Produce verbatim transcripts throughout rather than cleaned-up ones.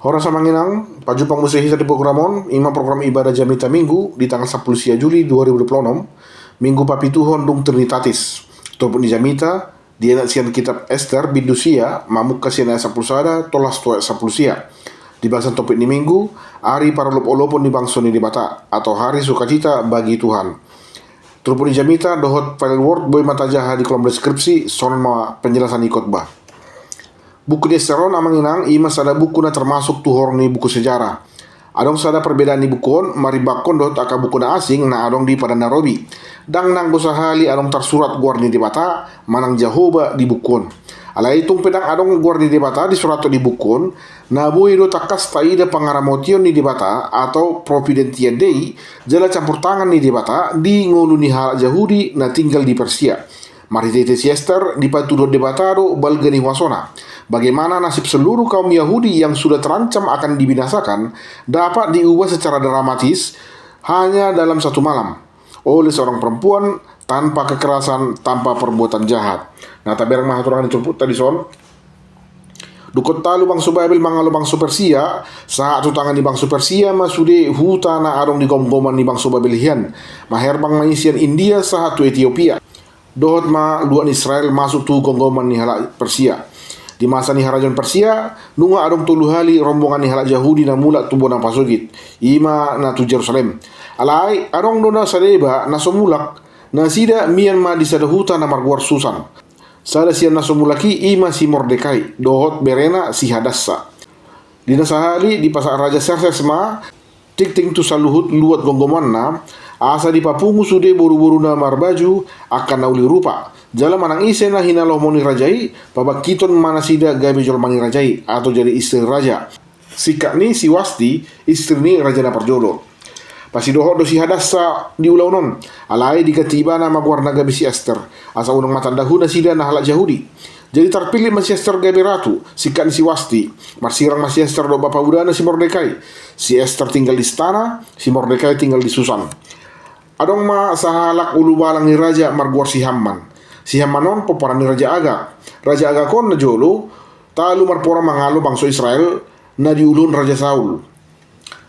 Horas amang inang, pajumpang muse hita di program on, ima program ibadah jamita Minggu di tanggal sampulu sia Juli dua ribu dua puluh enam, Minggu papituhon dung Trinitatis. Turpuk ni jamita, dienet sian kitab Ester, bindu sia, mamungka sian ayat sampulu sada, tolhas tu ayat sampulu sia. Di bahasan topik ni Minggu, ari parolopolopon ni bangso ni Debata, atau hari sukacita bagi Tuhan. Turpuk ni jamita dohot file Word boi ma tajaha di kolom deskripsi, songon on ma penjelasan ni khotbah. Buku ni Ester on amang inang, ima sada buku na termasuk tu horong ni buku sejarah. Adong sada perbedaan ni buku on, marimbangkon dohot angka buku na asing, na adong di Padan na Robi. Ndang nanggo sahali adong tarsurat goar ni Debata, manang Jahowa di buku on. Alai tung pe ndang adong goar ni Debata disurathon di buku on, na boi do tangkas taida pangaramotion ni Debata, atau Providentia Dei, jala campur tangan ni Debata, di ngolu ni halak Jahudi, na tinggal di Persia. Marhitehite si Ester, dipatuduhon Debata do balga ni huasona. Bagaimana nasib seluruh kaum Yahudi yang sudah terancam akan dibinasakan, dapat diubah secara dramatis hanya dalam satu malam oleh seorang perempuan tanpa kekerasan, tanpa perbuatan jahat. Nah, tabereng ma haturangan ni turpukta dison. Dungkon talu bangso Babel mangalo bangso Persia, sahat tu tangan ni bangso Persia ma sude huta na adong di gomgoman ni bangso Babel hian. Maherbang ma i sian India sahat tu Etiopia. Dohot ma luat ni Israel masuk tu gomgoman ni halak Persia. Di masa ni harajaon Persia, nunga adong tolu hali rombongan ni halak Jahudi na mulak tu bona pasogit, ima na tu Jerusalem. Alai, adong do na sadeba na so mulak, nasida mian ma di sada huta na margoar Susan. Sada sian na so mulak i ima si Mordekai, dohot berena si Hadassa. Di na sahali, dipasahat Raja Serses ma tingting tu saluhut luat gomgomanna, asa dipapungu sude boruboru na marbaju angka na uli rupa. Jala manang ise na hinalohmo ni raja i, pabangkiton ma nasida gabe jolma ni raja i, atau jadi istri raja. Singkat ni si Wasti, istri ni raja na parjolo. Pasidohot do si Hadassa di ulaon on, alai diganti ibana ma goarna gabe si Ester, asa unang ma tandahu nasida na halak Jahudi. Jadi tarpillit ma si Ester gabe ratu, singkat ni si Wasti. Marsirang ma si Ester dohot bapa budana si Mordekai. Si Ester tinggal di istana, si Mordekai tinggal di Susan. Adong ma sahalak ulubalang ni raja margoar si Hamman. Si Hamman on pomparan ni Raja Agag. Raja Agag on na jolo, talu marpora mangalo bangso Israel, na diuluhon Raja Saul.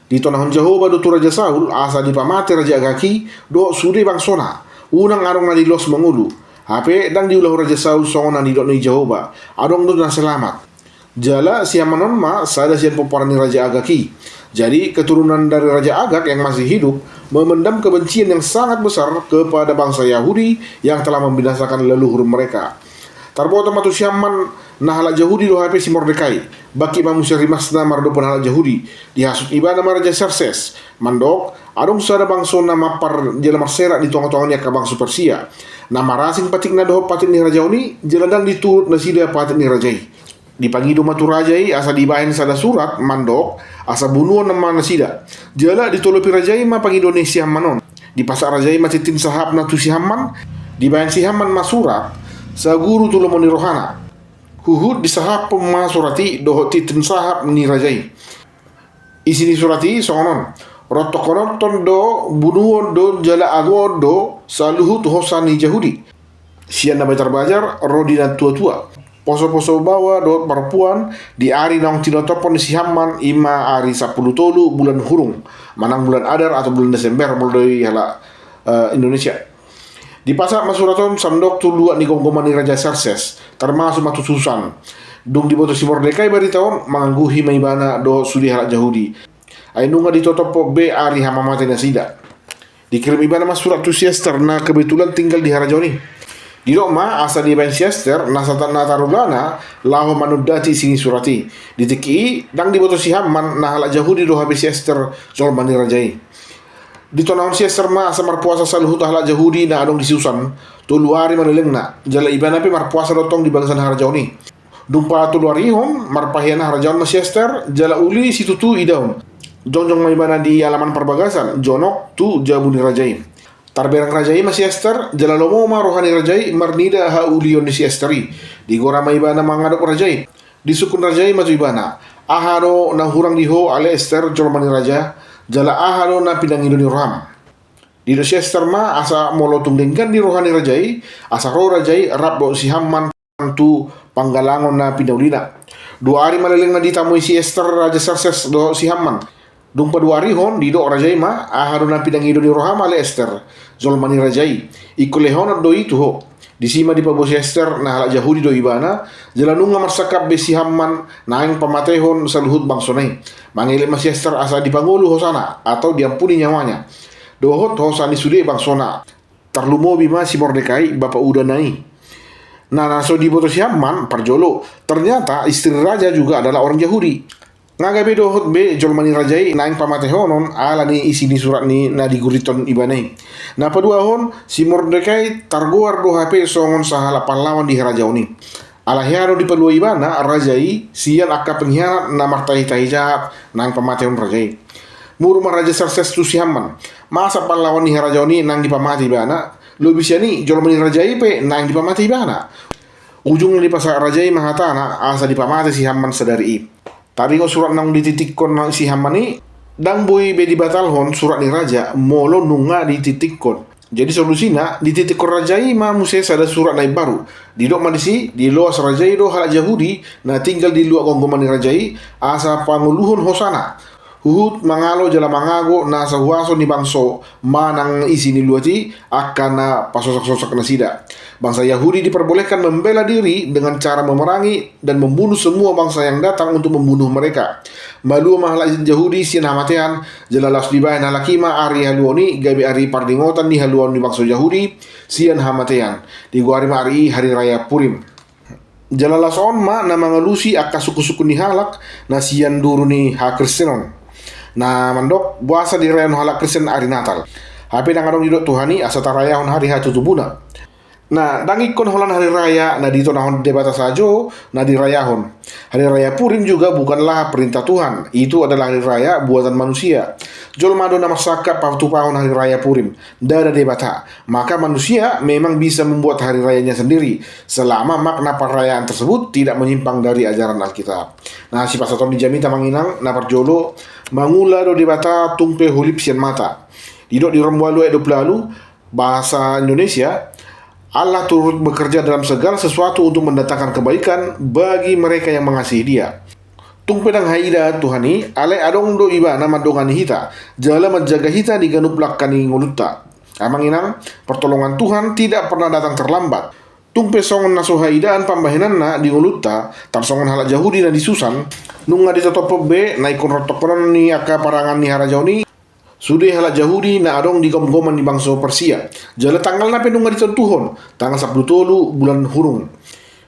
Ditonahon Jahowa do tu Raja Saul, asa dipamate Raja Agag i, dohot sude bangsona. Unang adong na di los mangolu. Hape, ndang diulahon Raja Saul songon na nidok ni Jahowa. Adong do na selamat. Jala, si Hamman on ma, sada sian pomparan ni Raja Agag i. Jadi, keturunan dari Raja Agag yang masih hidup, memendam kebencian yang sangat besar kepada bangsa Yahudi yang telah membinasakan leluhur mereka. Tarboto ma tu si Hamman, na halak Jahudi do hape si Mordekai. Bangkit ma muse rimasna maradophon halak Jahudi. Dihasut ibana ma Raja Serses. Mandok, adong sada bangso na mampar jala marserak di tongatonga ni angka bangso Persia. Na marasing patikna dohot patik ni harajaon i, jala ndang diturut nasida patik ni raja i. Dipangido ma tu raja i asa dibahen sada surat mandok asa bunuon ma nasida. Jala ditolopi raja i ma pangido ni si Hamman on. Dipasahat raja i ma tintin sahapna tu si Hamman. Dibahen si Hamman ma surat saguru tu lomo ni rohana. Huhut disahaphon ma surat i dohot tintin sahap ni raja i. Isi ni surat i songon on. Rontokhononhon do, bunuon do, jala agoon do saluhut hosa ni Jahudi. Sian na bajar-bajar ro di na tua-tua. Poso-poso baoa dohot parompuan di ari naung tinotophon ni si Hamman, ima ari sampulu tolu bulan Hurung, manang bulan Adar atau bulan Desember molo di halak, eh, Indonesia. Dipasahat ma surat on sandok tu luat ni gomgoman ni Raja Serses, termasuk ma tu Susan. Dung diboto si Mordekai barita on, mangangguhi ma ibana dohot sude halak Jahudi. Ai nunga ditotophon be ari hamamate nasida. Dikirim ibana ma surat tu si Ester na kebetulan tinggal di harajaon i. Didok ma asa dibahen si Ester na sata-, na tarulana laho manundati isi ni surat i. Di tingki i, ndang diboto si Hamman na halak Jahudi do hape si Ester jolma ni raja i. Ditonahon si Ester ma asa marpuasa saluhut halak Jahudi na adong di Susan, tolu ari ma lelengna, jala ibana pe marpuasa do tong di bagasan harajaon i. Dung patoluarihon, marpahean harajaon ma si Ester, jala uli situtu idaon. Jongjong ma ibana di alaman parbagasan, jonok tu jabu ni raja i. Tarbereng raja i ma si Ester, jala lomo ma roha ni raja i marnida haulion ni si Ester i. Digora ma ibana mangadop raja i. Disungkun raja i ma tu ibana, aha do na hurang di ho ale Ester jolma ni raja, jala aha do na pinangido ni roham? Didok si Ester ma asa molo tung denggan di roha ni raja i, asa ro raja i rap dohot si Hamman tu panggalangon na pinaulina. Dua ari ma leleng na ditamui si Ester Raja Serses dohot si Haman. Dung paduaarihon, didok raja i ma, "Aha do na pinangido ni roham ale Ester, jolma ni raja i? Ingkon lehonon do i tu ho." Disi ma dipaboa si Ester na halak Jahudi do ibana, jala nunga marsangkap be si Haman naeng pamatehon saluhut bangsona i. Mangelek ma si Ester asa dipangolu hosana atau diampuni nyawanya dohot hosa ni sude bangsona. Tarlumobi ma si Mordekai, bapa udana i. Nah, na so diboto si Haman, parjolo, ternyata istri raja juga adalah orang Jahudi. Nga gabe dohot be jolma ni raja i naeng pamatehonon ala ni isi ni surat ni na diguriton ibana i. Na paduahon, si Mordekai targoar do hape songon sahalak pahlawan di harajaon i. Ala hea do dipalua ibana raja i sian angka pengkhianat na martahi-tahi jahat naeng pamatehon raja i. Muru ma raja Serses tu si Haman, "Masa pahlawan ni harajaon i naeng dipamate ibana? Lobi sian i, jolma ni raja i pe naeng dipamate ibana." Ujungna dipasahat raja i ma hatana asa dipamate si Haman sadari i. Taringot surat naung dititikkon si Haman i, ndang boi be dibatalhon surat ni raja molo nunga dititikkon. Jadi solusina, dititikkon raja i ma muse sada surat na imbaru. Didok ma disi, diloas raja i do halak Jahudi na tinggal di luat gomgoman ni raja i asa pangoluhon hosana, huhut mangalo jala mangago nasa huaso ni bangso manang isi ni luat i, angka na pasosak-sosak nasida. Bangsa Yahudi diperbolehkan membela diri dengan cara memerangi dan membunuh semua bangsa yang datang untuk membunuh mereka. Malua ma halak Jahudi sian hamatean, jala laos dibahen halak i ma ari haluaon i gabe ari pardingotan ni haluaon ni bangso Jahudi sian hamatean. Digoari ma ari i Hari Raya Purim. Jala laos on ma na mangalusi angka suku-suku ni halak na sian duru ni hakristenon, na mandok boasa dirayahon halak Kristen ari Natal. Hape ndang adong didok Tuhan i asa tarayahon hari hatutubuna. Nah, ndang ingkon holan hari raya na ditonahon Debata sajo na dirayahon. Hari Raya Purim juga bukanlah perintah Tuhan. Itu adalah hari raya buatan manusia. Jolma do na marsangkap patupahon Hari Raya Purim, ndada Debata. Maka manusia memang bisa membuat hari rayanya sendiri, selama makna perayaan tersebut tidak menyimpang dari ajaran Alkitab. Nah, sipasahaton ni jamita, amang inang, na parjolo, mangula do Debata tung pe hulip sian mata. Didok di Rom ualu ayat dua puluh ualu, bahasa Indonesia, "Allah turut bekerja dalam segala sesuatu untuk mendatangkan kebaikan bagi mereka yang mengasihi Dia." Tung pe ndang haida Tuhan i, alai adong do Ibana mandongani hita, jala manjaga hita di ganup langka ni ngolunta. Amang inang, pertolongan Tuhan tidak pernah datang terlambat. Tung pe songon na so haidaan pambahenanna di ngolunta, tarsongon halak Jahudi na di Susan, nunga ditotopon be na ingkon rontok ni angka parangan ni harajaon i, sude halak Jahudi na adong di gomgoman ni bangso Persia. Jala tanggalna pe nunga ditontuhon, tanggal sampulu tolu bulan Hurung.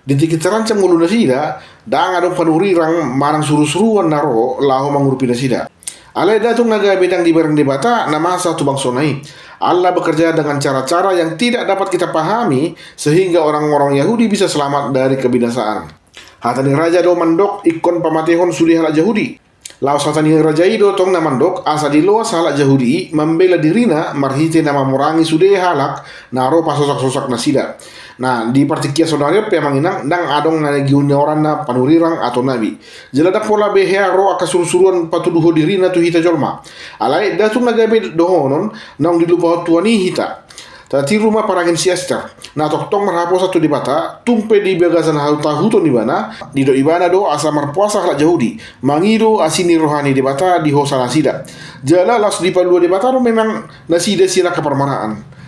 Di tingki terancam ngolu nasida, ndang adong panurirang manang surusuruan na ro laho mangurupi nasida. Alai nda tung na gabe ndang dibereng Debata na masa tu bangsona i. Allah bekerja dengan cara-cara yang tidak dapat kita pahami, sehingga orang-orang Yahudi bisa selamat dari kebinasaan. Hata ni raja do mandok ingkon pamatehon sude halak Jahudi. Laos hata ni raja i do tong na mandok asa diloas halak Jahudi i mambela dirina marhite na mamorangi sude halak na ro pasosak-sosak nasida. Nah, di partingkian saonari on pe, amang inang, ndang adong na ginoaranna panurirang atau nabi. Jala ndang pola be hea ro angka surusuruan patuduhon dirina tu hita jolma. Alai nda tung na gabe dohonon naung dilupahon Tuhan i hita. Tatiru ma parange ni si Ester, na tongtong marhaposan tu Debata, tung pe di bagasan hatahuton ibana, didok ibana do asa marpuasa halak Jahudi, mangido asi ni roha ni Debata di hosa nasida. Jala laos dipalua Debata do memang nasida sian angka parmaraan.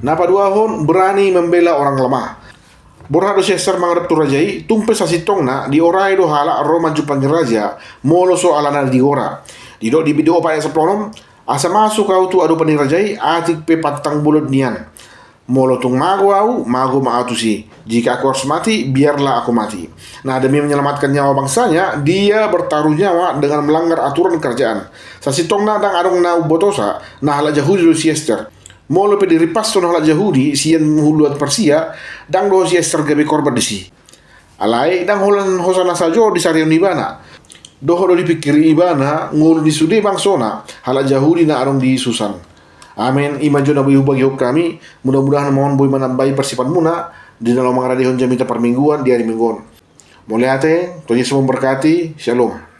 Na paduahon, berani membela orang lemah. Borhat do si Ester mangadop tu raja i, tung pe sasintongna diorai do halak ro manjumpangi raja, molo so alana digora. Didok di bindu opat ayat sampulu onom, "Asa masuk ahu tu adopan ni raja i, atik pe pantang bolon nian. Molo tung mago ahu, mago ma ahu tusi. Jika aku harus mati, biarlah aku mati." Nah, demi menyelamatkan nyawa bangsanya, dia bertaruh nyawa dengan melanggar aturan kerajaan. Sasintongna ndang adong na umbotosa, na halak Jahudi do si Ester. Molo pe dirimpashon halak Jahudi sian luat Persia, ndang dohot si Ester gabe korban disi. Alai ndang holan hosana sajo disarihon ibana. Dohot do dipingkiri ibana ngolu ni sude bangsona, halak Jahudi na adong di Susan. Amen. I ma jo na boi hubagihon hami, mudah-mudahan ma on boi manambai parsiapanmuna di na laho mangaradehon jamita parmingguan di ari Minggu on. Mauliate, Tuhan Yesus memberkati. Shalom.